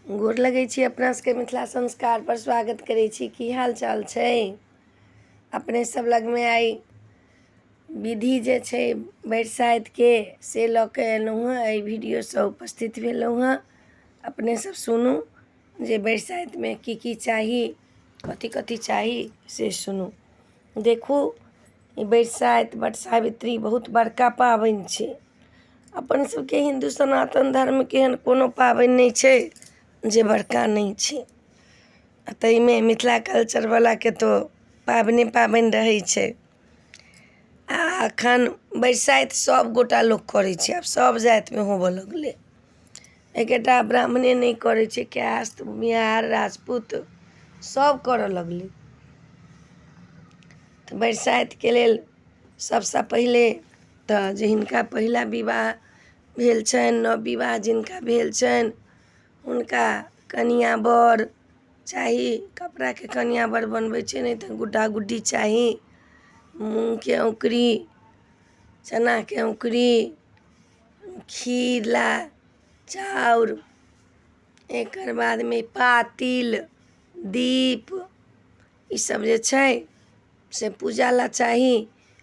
गोर लगै छी अपना सबके मिथिला संस्कारपर स्वागत करै छी। की हाल चाल छै अपने सब लगमे? आइ विधि जे छै बरसाइतके से लऽ कऽ एलहुँ हँ, एहि वीडियोसँ उपस्थित भेलहुँ हँ। अपने सब सुनू जे बरसाइतमे की की चाही, कथी कथी चाही से सुनू। देखू, ई बरसाइत वटसावित्री बहुत बड़का पाबनि छै। अपन सबके हिन्दू सनातन धर्मके एहन कोनो पाबनि नहि छै जे बड़का नहि छै, आ ताहिमे मिथिला कल्चरवलाके तऽ पाबनि पाबनि रहै छै। आ एखन बरसाइत सब गोटा लोक करै छै, आब सब जातिमे होबऽ लगलै। एकेटा ब्राह्मणे नहि करै छै, कायस्थ, भूमिहार, राजपूत सब करऽ लगलै। तऽ बरसाइतके लेल सबसँ पहिले तऽ जे हिनका पहिला विवाह भेल छनि, नव विवाह जिनका भेल छनि, हुनका कनिआँ बर चाही। कपड़ाके कनिआँ बर बनबै छै, नहि तऽ गुड्डा गुड्डी चाही, मूँगके औँकरी, चनाके औँकरी, खीर ला चाउर, एकर बादमे पातिल, दीप, ईसब जे छै से पूजा ला चाही।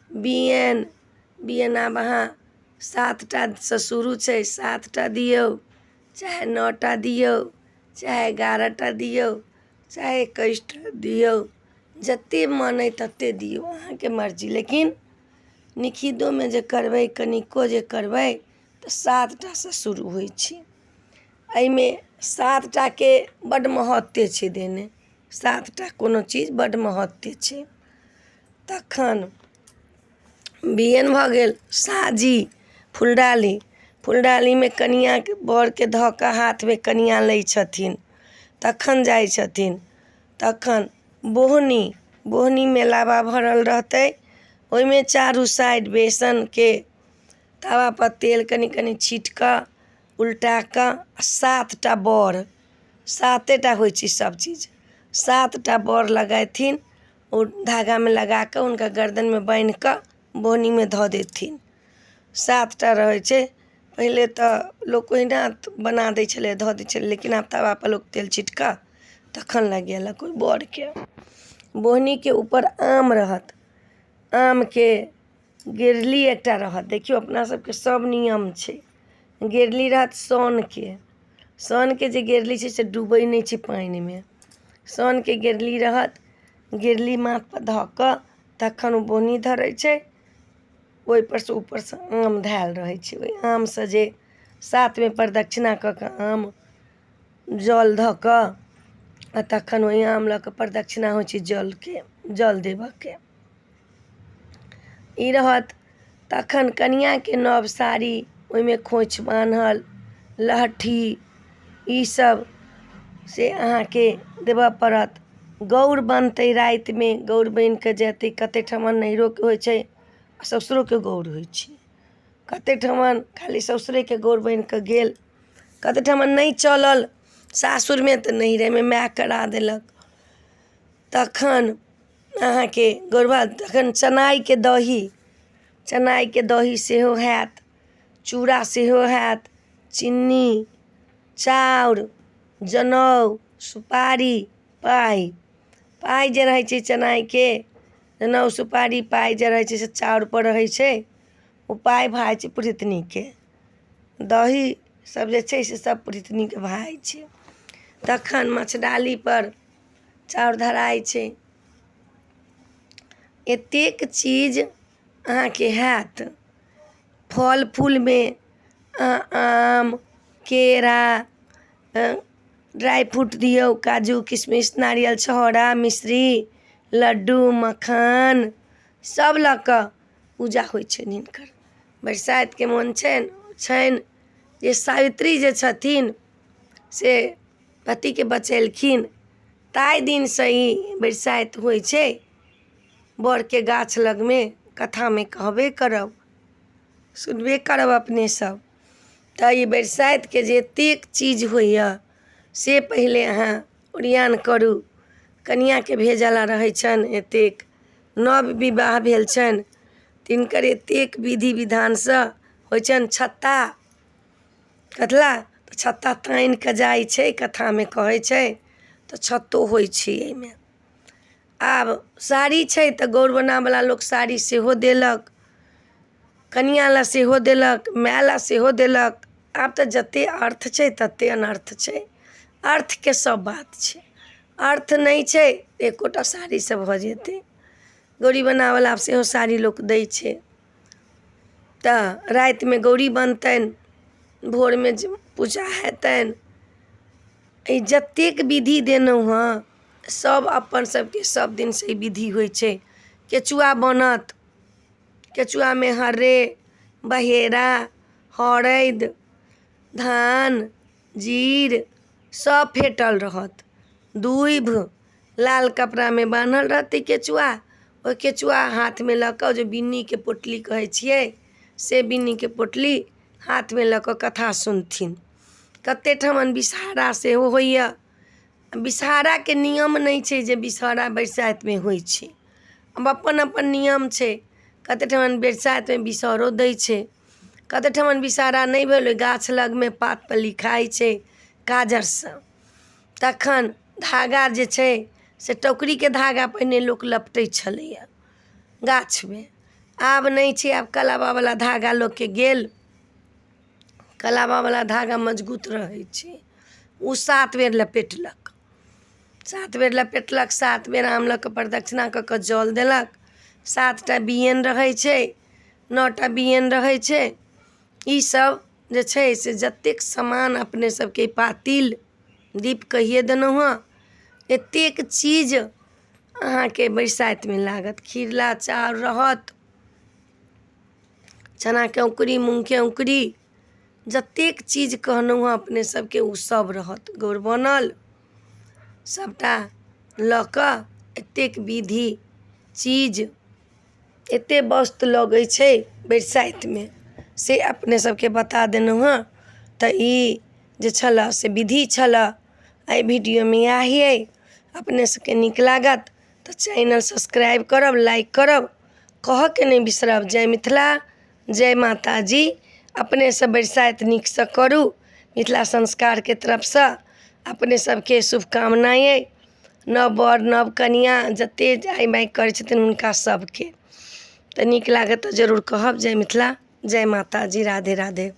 बियैन, बियैन आब अहाँ 7टासँ शुरू छै, 7टा दियौ, चाहे 9टा दियौ, चाहे 11टा दियौ, चाहे 21टा दियौ, जते मन अइ तते दियौ, अहाँके मर्जी। लेकिन निखिदोमे जे करबै, कनिको जे करबै, तऽ 7टासँ शुरू होइ छै। एहिमे 7टाके बड्ड महत्व छै देने, 7टा कोनो चीज बड्ड महत्व छै। तखन बियैन भऽ गेल, साजी, फुलडाली। फुलडालीमे कनिआँके बरके धऽ कऽ हाथमे कनिआँ लै छथिन, तखन जाइ छथिन। तखन बोहनी, बोहनीमे लाबा भरल रहतै, ओहिमे चारू साइड बेसनके तावापर तेल कनि कनि छीट कऽ उल्टा कऽ 7टा बर, 7टा होइ छै सब चीज, 7टा बर लगेथिन। ओ धागामे लगा कऽ हुनका गर्दनमे बान्हि कऽ बोहनीमे धऽ देथिन। 7टा रहै छै। पहिले तऽ लोक ओहिना बना दै छलै, धऽ दै छलै, लेकिन आब तवापर लोक तेल छीट कऽ तखन लगेलक ओहि बरके। बोहनीके ऊपर आम रहत, आमके गिरली एकटा रहत। देखियौ, अपना सबके सब नियम छै। गिरली रहत सोनके, सोनके जे गिरली छै से डूबै नहि छै पानिमे। सोनके गिरली रहत, गिरली माथपर धऽ कऽ तखन ओ बोहनी धरै छै। ओहिपर सँ ऊपरसँ आम धयल रहै छै। ओहि आमसँ जे 7 बेर प्रदक्षिणा कऽ कऽ आम जल धऽ कऽ आ तखन ओहि आम लऽ कऽ प्रदक्षिणा होइ छै जलके, जल देबऽके ई रहत। तखन कनिआँके नव साड़ी, ओहिमे खोँइछ बान्हल, लहठी, ईसब से अहाँके देबऽ पड़त। गौर बनतै रातिमे, गौर बनि कऽ जेतै। कतेक ठमन नैहरोके होइ छै आ ससुरोके गौर होइ छै। कतेक ठमन खाली ससुरेके गौर बनि कऽ गेल। कतेक ठमन नहि चलल सासुरमे तऽ नैहरेमे माय करा देलक। तखन अहाँके गौरबा, तखन चनाइके दही, चनाइके दही सेहो हैत, चूड़ा सेहो हैत, चिन्नी, चाउर, जनउ, सुपारी, पाइ। पाइ जे रहै छै चनाइके, जनउ, सुपारी, पाइ जे रहै छै से चाउरपर रहै छै। ओ पाइ भाइ छै पुरहितनीके। दही सब जे छै से सब पुरहितनीके भाइ छै। तखन मछडालीपर चाउर धराइ छै। एतेक चीज अहाँके हैत। फल फूलमे आम, केरा, ड्राइ फ्रूट दियौ, काजू, किशमिश, नारियल, छहोरा, मिश्री, लड्डू, मखान, सब लऽ कऽ पूजा होइ छनि हिनकर। बरसाइतके मोन छनि छनि जे सावित्री जे छथिन से पतिके बचेलखिन, ताहि दिनसँ ई बरसाइत होइ छै। बड़के गाछ लगमे कथामे कहबे करब, सुनबे करब अपने सब। तऽ ई बरसाइतके जे एतेक चीज होइए से पहिले अहाँ ओरियान करू। कनिआँके भेजऽ ला रहै छनि एतेक, नव विवाह भेल छनि तिनकर एतेक विधि विधानसँ होइ छनि। छत्ता कथला छत्ता तानिकऽ जाइ छै, कथामे कहै छै तऽ छत्तो होइ छै एहिमे। आब साड़ी छै तऽ गौर बनाबवला लोक साड़ी सेहो देलक, कनिआँ लए सेहो देलक, माय लए सेहो देलक। आब तऽ जते अर्थ छै तते अनर्थ छै। अर्थके सब बात छै, अर्थ नहि छै एकोटा साड़ीसँ भऽ जेतै। गौरी बनाबऽवला सेहो साड़ी लोक दै छै। तऽ रातिमे गौरी बनतनि, भोरमे पूजा हेतनि। ई जतेक विधि देलहुँ हँ सब अपन सबके सब दिनसँ ई विधि होइ छै। केचुआ बनत, केचुआमे हर्रे बहेरा हरैद धान जीर सब फेटल रहत, दूभि लाल कपड़ामे बान्हल रहतै केचुआ। ओहि केचुआ हाथमे लऽ कऽ जे बिन्नीके पोटली कहै छियै से बिन्नीके पोटली हाथमे लऽ कऽ कथा सुनथिन। कते ठमन विषहारा सेहो होइए। विषहाराके नियम नहि छै जे विषहारा बरसाइतमे होइ छै, आब अपन अपन नियम छै। कते ठमन बरसाइतमे विषहरो दै छै, कते ठमन विषहारा नहि भेल ओहि गाछ लगमे पातपर लिखाइ छै काजरसँ। तखन धागा जे छै से टोकरीके धागा पहिने लोक लपटै छलैए गाछमे, आब नहि छै। आब कलाबावला धागा लोकके गेल, कलाबावला धागा मजगूत रहै छै, ओ 7 बेर लपेटलक, 7 बेर लपेटलक, 7 बेर आम लऽ कऽ प्रदक्षिणा कऽ कऽ जल देलक। 7टा बियैन रहै छै, 9टा बियैन रहै छै। ई सब जे छै से जतेक सामान अपने सबके पातिल दीप कहिए देलहुँ हँ, एतेक चीज अहाँके बरसाइतमे लागत। खीरला चाउर रहत, चनाके औंकुरी, मूँगके औंकुरी, जतेक चीज कहलहुँ हँ अपने सबके ओ सब रहत। गौर बनल सबटा लऽ कऽ एतेक विधि चीज एते वस्तु लगै छै बरसाइतमे, से अपने सबके बता देलहुँ हँ। तऽ ई जे छलऽ से विधि छलऽ। एहि वीडियोमे इएह अइ। अपने सबके नीक लागत तऽ चैनल सब्सक्राइब करब, लाइक करब, कहऽके नहि बिसरब। जय मिथिला, जय माताजी। अपने सब बरसाइत नीकसँ करू। मिथिला संस्कारके तरफसँ अपने सबके शुभकामना अइ। नव वर नव कनिआँ जते आइ माइ करै छथिन हुनका सबके तऽ नीक लागत तऽ जरूर कहब। जय मिथिला, जय माताजी, राधे राधे।